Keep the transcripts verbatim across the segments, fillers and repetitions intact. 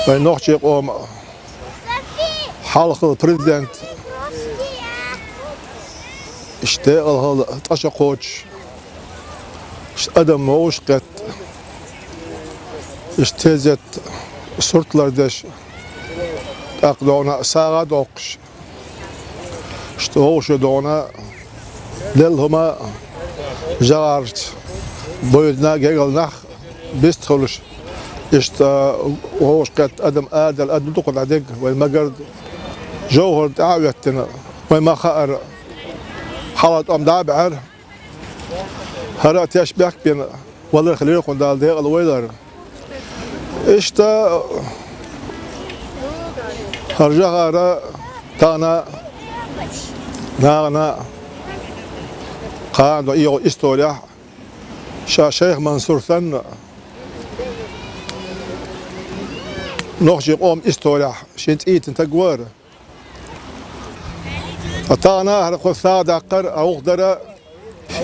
Вайн нохчийн къоман хьалхара президент, иштта декъала хилла цӀа чу кхочуш, иштта адам вовшахкхетта, иштта тезет сурт лардеш, тӀаккха догӀна сагӀа а доккхуш, иштта вовшах догӀна делла хӀума жагӀарца, буьйдина гергара нах бистхуьлуш, иштта вовшахкхетта адам арадала адам дукха дӀадерг вайн магарда. Жовхар тӀаьхьа а хӀоьттина, вай ма хаъара, хьалха тӀом дӀа а баьхьар, хӀара а теш бехк бина, валар хилира кхунна Дала декъала вайлар. Иштта хӀара жагӀара тахана нахана кхана до ийгӀо исторехь ша Шайх Мансур санна, нохчийн къоман исторехь шен цӀийцина стаг вара. Ткъа тахана хӀара кхо сагӀа даккхар а гӀуллакх дара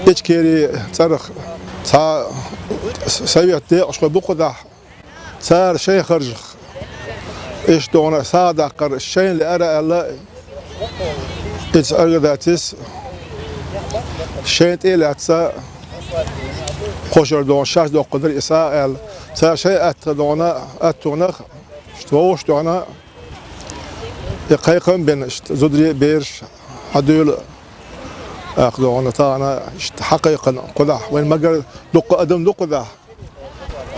Ичкерин цӀарах цхьа совет декъашхой бу кху дахь, цара шайн харжах иштта догӀна сагӀа даккхар шайна лаьара аьлла, иза организацис шайна тӀе а лаьцна, кхо шера догӀна шаьш доккхур дара и сагӀа аьлла, цара шайн атта догӀна, атта догӀна, иштта вовшах догӀна, и кхайкхам а бина, иштта зударий а бераш хьадуьйла, тӀаккха догӀна тахана, иштта хьакхайкхина кху дахь, вайн магарда дуккха адам ду кху дахь.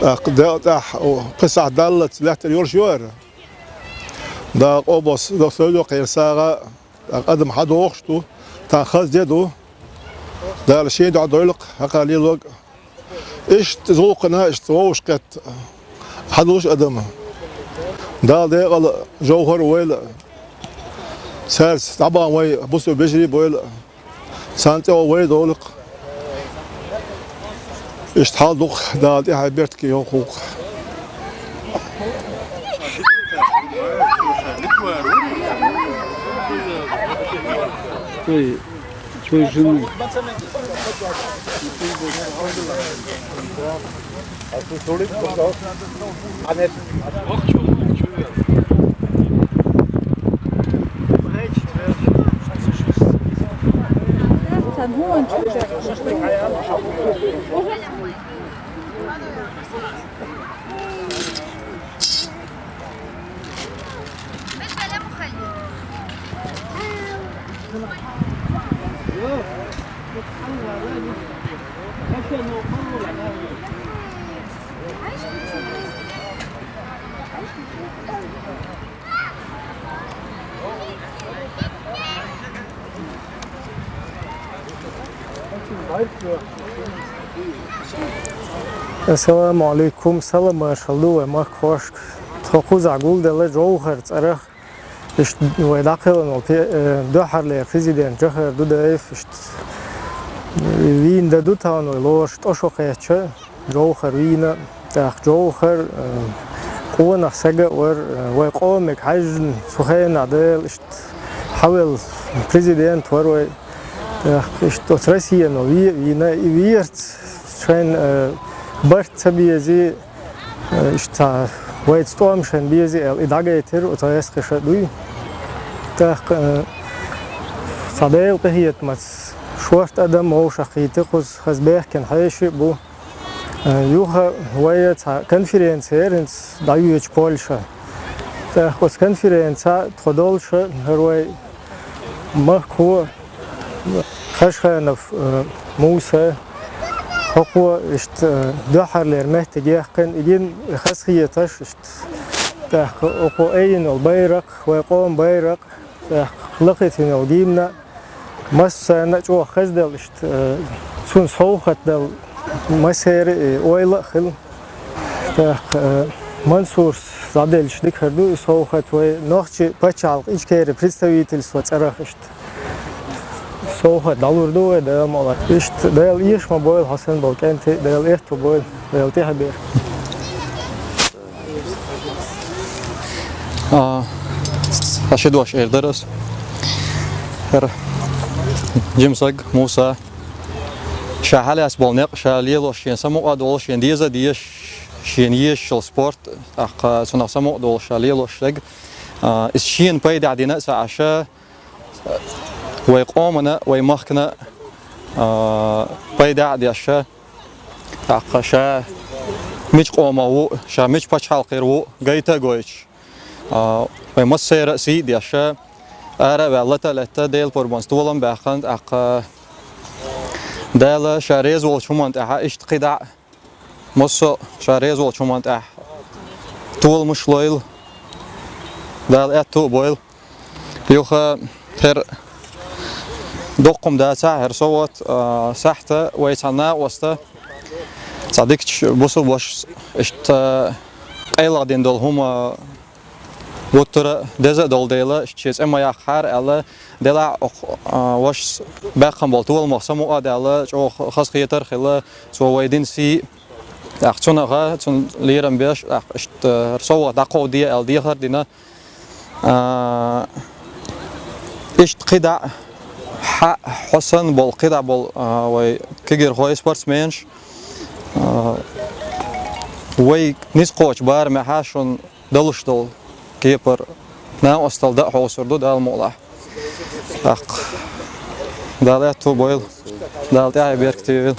ТӀаккха Дала тӀехь, о, кхин сахьт даллалц лаьттара йолуш ю хӀара. Дала къобалдеш до, сов до кхеран сагӀа, тӀаккха адам хьадохуш ду, тахана хаза де ду. Дала шен дуьхьа дойла-кх хӀокхарна лелорг. Иштта зулкхана, иштта вовшахкхетта хьадуьллуш адам. Дала декъала Жовхар а войла, цаьрца дӀабахна вайн бусалба вежарий а бойла, царна цӀе вай а довла-кх. Иштта хьал ду-кх, Дала тӀаьхье беркате йойла-кх. Ой. Чуьйшина. Ассаламу Ӏалайкум, салам-маршалла ду вайн махкахошка. Тхо кхузахь гулделла Жовхар цӀарах. Иштта вай дӀакхелхина волу пе-, э, дуьххьарлера президент Джохар Дудаев, иштта вийна дан ду тахана вай лоруш, тӀо шо кхаьчча, Жовхар вийна, тӀаккха Жовхар, э, къонах саг а вара, э, вай къоманиг хьаьжжина цу хенахь Дала, иштта хьавелла президент вара вай, тӀаккха иштта оцу Россино ве-, вийна, и верца шайн, э, барт ца безий, Э, иштта цхьа вайца тӀом шайна безий аьлла, и дӀагайтира оцу гӀескхаша дуй. ТӀаккха, э, цхьа Делан къинхетамца шорта адам вовшахкхийтира кхуза, хаза бехкина хьеший а бу. Э, юха вай цхьа конференци яра хӀинца дӀайоьдуш Польша. ТӀаккха оцу конференцехь тхо долуша, хӀара вай махкахо, Хашханов, э, Муса, хӀокхо иштта, э, дуьххьарлера меттиг яьккхина, и гина хазахеташ иштта. ТӀаккха хӀокхо айина йолу байракх, вай къоман байракх, тӀаккха лакхийтина йолу гимна, массарна а чӀогӀа хазделла иштта, э, цунна совгӀат дала массеран а, э, ойла а хилла. ТӀаккха, э, Мансурс дӀаделлачу дикахь ду и совгӀат вай нохчийн пачхьалкхан Ичкерин представительство цӀарах иштта. СовгӀат дӀалур ду вай, Дала мукъ лахь. Иштта Дала эша ма бойла хьо санна болу кӀентий, Дала аьтто бойла, Дала тӀаьхье бер. А, сан ши дош эр дара ас. ХӀара жима саг Муса. Ша хьалаьцна болу некъ, ша лелош, шен самукъа а долуш, шен деза а дезаш, шена езаш йола спорт, тӀаккха цунах самукъа долуш ша лелош дерг. А, иза шена пайда дина а ца Ӏаш, вай къомана, вай махкана, а, пайда а деш, тӀаккха ша мича къомах ву, ша мича пачхьалкхера ву гайта а гойтуш. А, вай массеран а сий а деш, ара а ваьлла, лата а летта, Делан пурбанца толам а баьккхина, тӀаккха Дала ша реза волчу хӀуманна тӀехь иштта кхидӀа а, массо а ша реза волчу хӀуманна тӀехь толамаш а лойла, Дала аьтто а бойла. Юха хӀара доккха хӀума дацахь, хӀара совгӀат, а, сахьта вай цхьана накъоста, цхьа дикачу бусулба вашас иштта къайлаха дина долу хӀума гуттара а деза а долу дела, иштта шен цӀе ма яккхахьара аьлла, делахь а оха, а, вашас баьккхина болу толамах самукъа а даьлла, чӀогӀа хазахетар а хилла, цо вай дина сий. ТӀаккха цунах, цунна лерам беш, тӀаккха иштта хӀара совгӀат дӀакховдаде аьлла дехар а дина. А, иштта кхидӀа а, хьа-, хьо санна болу кхидӀа болу, а, вай кегийрхой, спортсменаш, а, вай ницкъ кхочу барамехь шуна далуш долу кепара накъосталла дан а хьовсур ду, Дала мукъалахь. ТӀаккха Дала аьтто бойла, Дала тӀаьхье беркате йойла.